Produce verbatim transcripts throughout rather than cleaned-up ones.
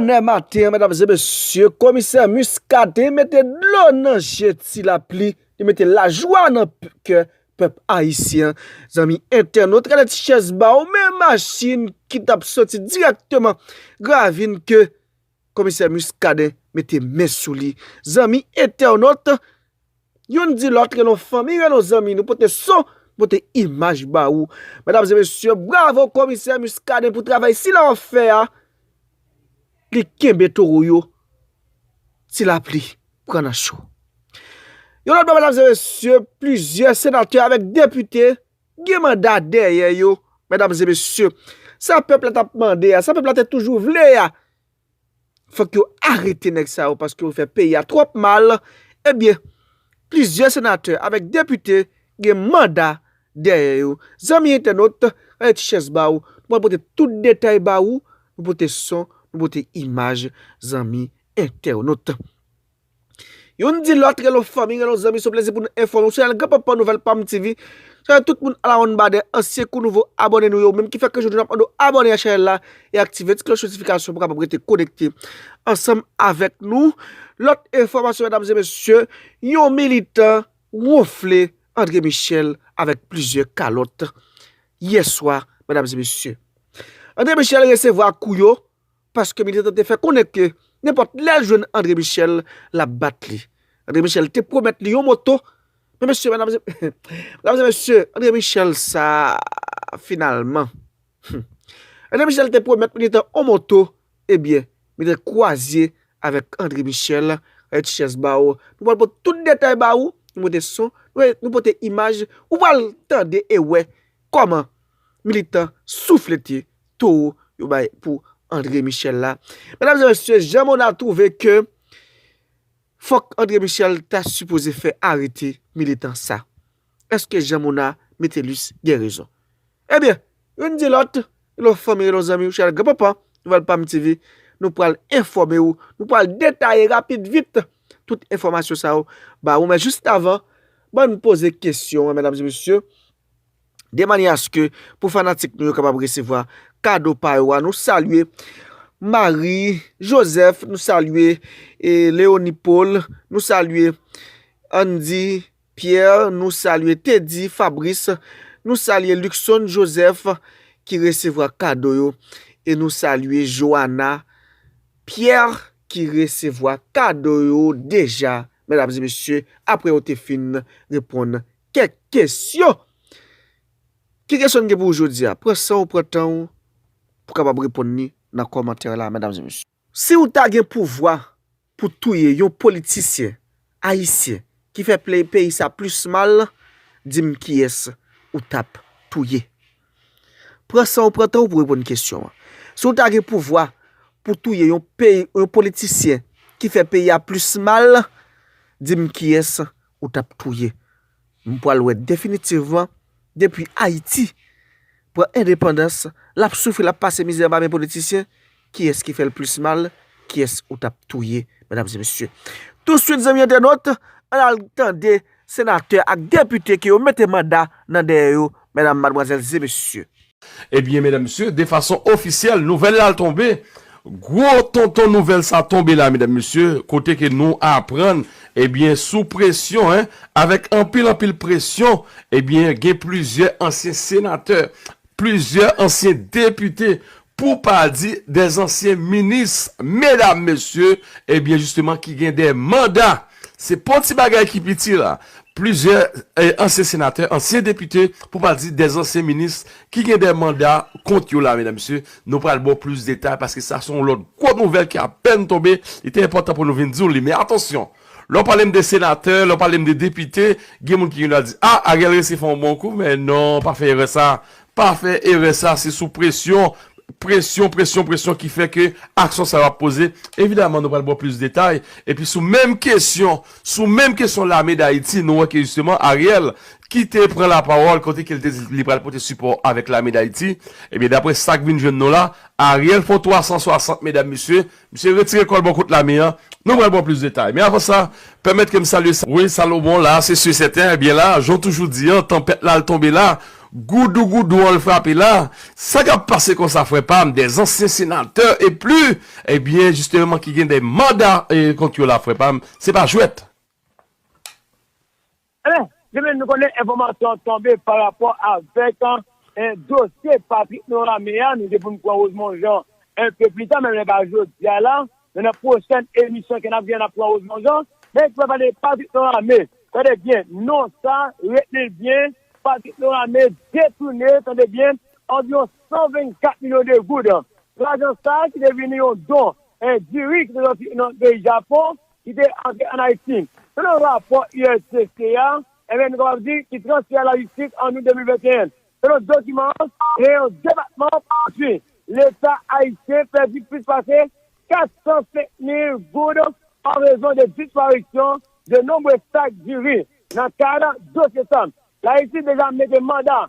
Bonè maten an, medam e mesye, komisè Muscadin mete dlo nan je Ti Lapli, li mete lajwa nan p- kè pèp ayisyen an. Zanmi entènot, gade ti chèz ba w, men machin ki t ap soti dirèkteman Gravin ke komisè Muscadin mete men sou li. Zanmi entènot, youn di lòt, rele yon fanmi, rele yon zanmi, nou pote son, pote imaj ba ou. Medam e mesye, bravo komisè Muscadin pou travay sila w ap fè a. Li kenbe towo yo. Ti Lapli pran nan cho. Yon lòt bò, medam e mesye, plizyè senatè avèk depite gen manda dèyè yo, medam e mesye. Sa pèp la t ap mande a, sa pèp la te toujou vle a. Fòk yo arete nèg sa yo paske yo fè peyi a twòp mal. Ebyen, plizyè senatè avèk depite gen manda dèyè yo. Zanmi entènot, gade ti chèz ba ou. Nou pral pote tout detay ba ou. Nou pote son, nou pote imaj, zanmi entènot. Youn di lòt, rele yon fanmi, rele yon zanmi, se yon plezi pou nou enfòme w. Chanèl Granpapa Nouvèl Pam T V. Salye tout moun alawonnbadè, ansyen kou nouvo abòne nou yo, menm ki fè ke jodi nou ap mande w abòne a chanèl la e aktive ti klòch notifikasyon pou w kapab rete konekte ansanm avèk nou. Lòt enfòmasyon, medam e mesye, yon militan wonfle André Michel avèk plizyè kalòt yè swa, medam e mesye. André Michel resevwa kou yo, paske militan te fè konnen ke nenpòt lè l jwenn André Michel, l ap bat li. André Michel te pwomèt li yon moto. Men mesye, medam e mesye, André Michel sa, finalman. André Michel te pwomèt militan yon moto, ebyen, militan kwaze avèk André Michel, gade ti chèz ba ou. Nou pral pote tout detay ba ou, nou pote son, nou, nou pote imaj, ou pral tande e wè kòman militan souflete towo yo bay pou André Michel la. Medam e mesye, Jean Mona twouve ke fòk André Michel ta sipoze fè arete militan sa. Èske Jean Mona Metellus gen rezon? Ebyen, youn di lòt, rele yon fanmi, rele yon zanmi, ou chanèl Granpapa Nouvèl Pam T V, nou pral enfòme w, nou pral detaye rapid vit tout enfòmasyon sa yo ba ou. Men jis avan, ban n poze kesyon an, medam e mesye, de manyè aske pou fanatik nou yo kapab resevwa kado pa yo a. Nou salye Marie Joseph, nou salye, e, Léonie Paul, nou salye Andy Pierre, nou salye Teddy Fabrice, nou salye Luckson Joseph ki resevwa kado yo, e nou salye Johanna Pierre ki resevwa kado yo deja, medam e mesye, apre yo te fin reponn kèk kesyon. Ki kesyon n gen pou ou jodi a? Pran san w, pran tan w pou kapab reponn li nan kòmantè la, medam e mesye. Si w ta gen pouvwa pou touye yon politisyen ayisyen ki fè ple- peyi sa plis mal, di m kiyès ou t ap touye. Pran san w, pran tan w pou reponn kesyon an. Si w ta gen pouvwa pou touye yon peyi, yon politisyen ki fè peyi a plis mal, di m kiyès ou t ap touye. M pral wè definitivman, depi Ayiti pran endepandans, l ap soufri, l ap pase mizè anba men politisyen, kiyès ki fè l plis mal, kiyès ou t ap touye, medam e mesye. Touswit, zanmi entènot, ann al tande senatè ak depite ke yo mete manda nan dèyè yo, medam, madmwazèl e mesye. Ebyen, medam, mesye, de fason ofisyèl, nouvèl la tonbe. Gwo tonton nouvèl sa tonbe la, medam, mesye, kote ke nou aprann, ebyen, sou presyon, en, avèk anpil, anpil presyon, ebyen, gen plizyè ansyen senatè, plizyè ansyen depite, pou pa di dèzansyen minis, medam, mesye, ebyen, jisteman, ki gen de manda. Se pa yon ti bagay ki piti la. Plizyè, eh, ansyen senatè, ansyen depite, pou pa di dèzansyen minis, ki gen de manda kont yo la, medam, mesye. Nou pral ba w plis detay, paske sa se yon lòt gwo nouvèl ki apèn tonbe. Li te enpòtan pou nou vin di w li. Men atansyon, lè w pale m de senatè, lè w pale m de depite, gen moun ki vin la di, "Ah, Ariel resi fè yon bon kou," men non, pa fè erè sa. Pa fè erè sa, se sou presyon, presyon, presyon, presyon ki fè ke aksyon sa yo ap poze. Evidaman, nou pral ba w plis detay. Epi sou menm kesyon, sou menm kesyon Lame Dayiti, nou wè ke jisteman Ariel ki te pran lapawòl kote ke l te di li pral pote sipò avèk Lame Dayiti. Ebyen, daprè sa k vin jwenn nou la, Ariel fè yon twa san swasant, medam, mesye, misye retire kò l bò kot lame an. Nou pral ba w plis detay. Men avan sa, pèmèt ke m salye Sa- Roy Salomon la, se si e sèten. Ebyen la, jan w toujou di an, tanpèt la al tonbe la. Goudougoudou an l frape la. Sa k ap pase konsa, frè pa m, des anciens sénateurs et plus, ebyen, jisteman, ki gen de manda, e, kont yo la, frè pa m, se pa jwèt. Ebyen, Jimmy, nou konnen enfòmasyon an tonbe pa rapò avèk, e, dosye Patrick Norame a. Nou te pou n pran Rosemond Jean enpe pli ta, men lè pa jodi a la, men nan pwochèn emisyon ke n ap gen, n ap pran Rosemond Jean. Men pou pale de Patrick Norame, tande byen, non sa, retni l byen, Patrick Norame detounen, tande byen, anviwon san vennkat milyon de goud. Lajan sa a ki te vini yon don, e, diri ki te soti nan peyi Japon, ki te antre ann Ayiti. Selon rapò U L C C a, ebyen, nou kapab di ki transfè a lajistis an out de mil venteyen. Selon dokiman an, se yon debakman paske Leta ayisyen pèdi plis pase kat san senk mil goud an rezon de disparisyon de nonbre sak diri. Nan kad dosye sa, Layiti deja mete manda,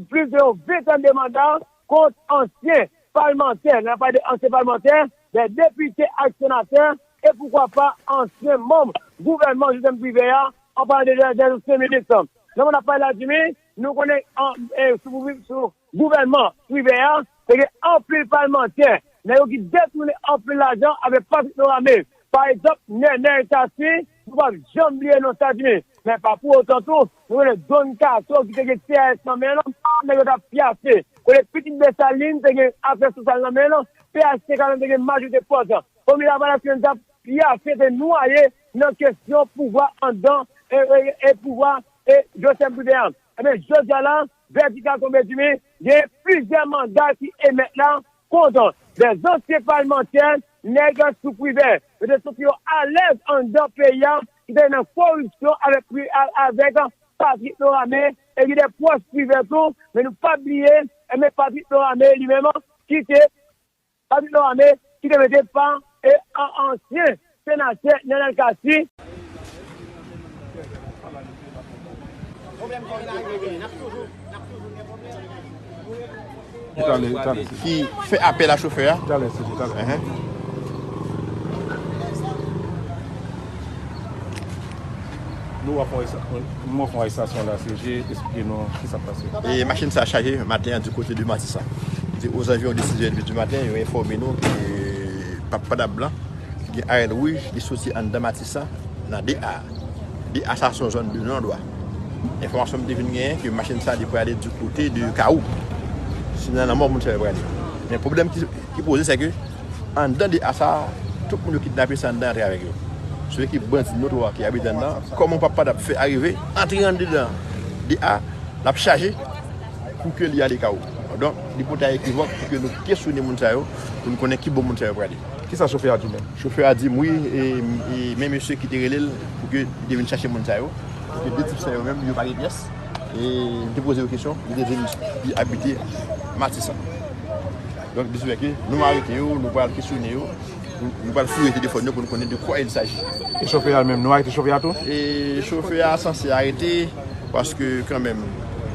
plis de yon ventèn de manda kont ansyen palmantè, lè n ap pale de ansyen palmantè, de depite ak senatè, e poukwa pa ansyen manm gouvènman Joseph Privert a, an palan de, de, de ansyen minis. Nan moman n ap pale la, Jimmy, nou konnen an, e, sou, sou gouvènman Privert a, te gen anpil palmantè, nèg yo ki detounen anpil lajan avèk Patrick Norame. Pa egzanp, Nènèl Cassy, nou p ap janm bliye non sa, Jimmy. Men pa pou otan tou, nou konnen Don Kato ki te gen C A S nan men l, nèg yo t ap pyafe. Kote pitit Desalin te gen afè sosyal nan men l, P H T K menm te gen majorite pòs. Fanmi Lavalas menm t ap pyafe, te nwaye nan kesyon pouvwa anndan, e, e, e pouvwa, e, Joseph Privert a. Ebyen, jodi a la, vèdik la tonbe, Jimmy, gen plizyè manda ki emèt la kont de zansyen palmantè, nèg sou Privert. Yo te santi yo alèz anndan peyi a, ki te nan koripsyon avèk Pri-, a-, avèk Patrick Norame, e gen de pwòch Privert tou, men nou p ap bliye, ebyen, Patrick Norame li menm, ki te Patrick Norame, ki te mete pa, e, an, ansyen senatè Nènèl Cassy. Talè, talè. Ki fè apèl a chofè a. Talè, se talè. Enhen. Nou w ap fè yon aresta-, nou w ap fè yon arestasyon la, C G, eksplike nou kisa k pase. E machin sa chaje maten an di kote de Matisan. Se ozanviwon de sis è di maten, yo enfòme nou ke Pap Padap Blan, ki gen arèl wouj, li soti anndan Matisan, nan de A. De A sa se yon zòn de non dwa. Enfòmasyon m te vin genyen, ke machin sa li prale di kote de Kawou. Se nan lanmò moun sa yo prale. Men pwoblèm ki, ki poze, se ke anndan de A sa, tout moun yo kidnape, se anndan antre avèk yo. Se ki bandi notwa ki abite anndan, kòman Pap Padap fè arive, antre anndedan de A, l ap chaje pou ke li ale Kawou. Donk, li pwotay ekivòk pou ke nou kesyone moun sa yo, pou nou konnen ki bò moun sa yo prale. Kisa chofè a di w menm? Chofè a di m wi, e, e men mesye ki te rele l pou ke li te vin chache moun sa yo, pou ke de tip sa yo menm, yo pa gen pyès. E m te poze yo kesyon, li te di m li abite Matisan. Donk, li di ke nou arete yo, nou pral kesyone yo, nou, nou pral fouye telefòn yo pou nou konnen de quoi il s'agit. E chofè a menm, nou arete chofè a tou? E chofè a sanse arete, paske kanmenm,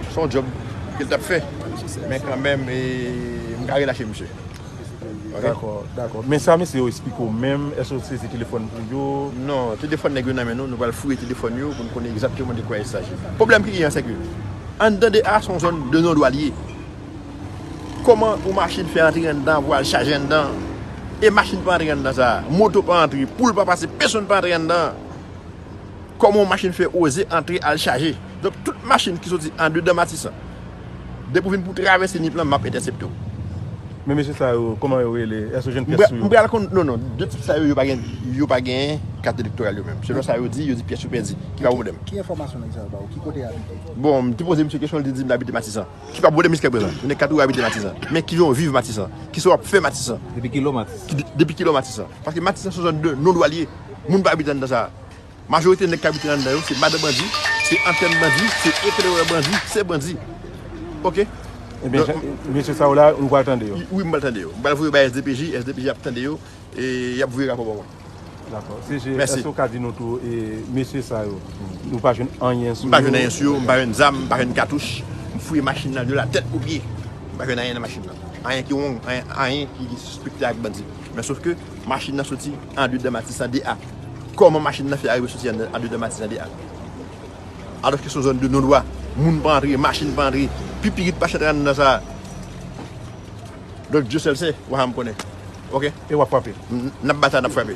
se yon djòb ke l t ap fè. Men kanmenm, e, m ka relache misye. Ok? Dakò, dakò. Men sa mesye yo eksplike w menm, èske w sezi telefòn pou yo? Non, telefòn nèg yo nan men nou, nou pral fouye telefòn yo pou nou konnen egzakteman de quoi il s'agit. Pwoblèm ki genyen, se ke anndan de A se yon zòn de non dwa li ye. Kòman yon machin fè antre anndan pou al chaje anndan? E machin pa antre anndan sa, moto pa antre, poul pa pase, pèsonn pa antre anndan. Kòman yon machin fè oze antre al chaje? Donk, tout machin ki soti andedan Matisan, depi w vin pou travèse Nip lan, m ap entèsepte w. Men mesye sa yo, kòman yo rele? Èske w jwenn pyès sou yo? M pral konn, non, non, de tip sa yo, yo pa gen, yo pa gen kat elektoral yo menm. Selon sa yo di, yo di pyès yo pèdi. Ki pa pwoblèm. Ki enfòmasyon nèg sa yo ba w? Ki kote y abite? Bon, m te poze misye kesyon, li di m abite Matisan. Ki pa pwoblèm jiskaprezan. Ou nèg ka toujou abite Matisan. Men ki jan w viv Matisan? Kisa w ap fè Matisan? Depi kilè w Matisan? Ki de-, depi kilè w Matisan? Paske Matisan se yon zòn de non dwa li ye. Moun pa abite anndan sa. Majorite nèg k abite anndan yo, se madan bandi, se antèn bandi, se eklerè bandi, se bandi. Ok? Ebyen, mesye sa yo la, ou pral tande yo? Wi, m pral tande yo. M pral voye bay S D P J, S D P J ap tande yo, e y ap voye rapò ba mwen. Dakò. C G, èske w ka di nou tou, e, mesye sa yo, nou pa jwenn anyen sou yo? M pa jwenn anyen sou yo, m pa jwenn zam, m pa jwenn katouch. M fouye machin nan de la tèt o pye. M pa jwenn anyen nan machin nan. Anyen ki wrong, anyen, anyen ki, ki sispekte ak bandi. Men sof ke machin nan soti andedan Matisan de A. Kòman machin nan fè arive soti andedan Matisan de A? Alòske se yon zòn de non dwa. Moun pa antre, machin pa antre. Pi pirit pa chantre anndan sa. Donk, Dieu seul sait, wa m konnen. Ok? E w ap frape. N ap batay, n ap frape.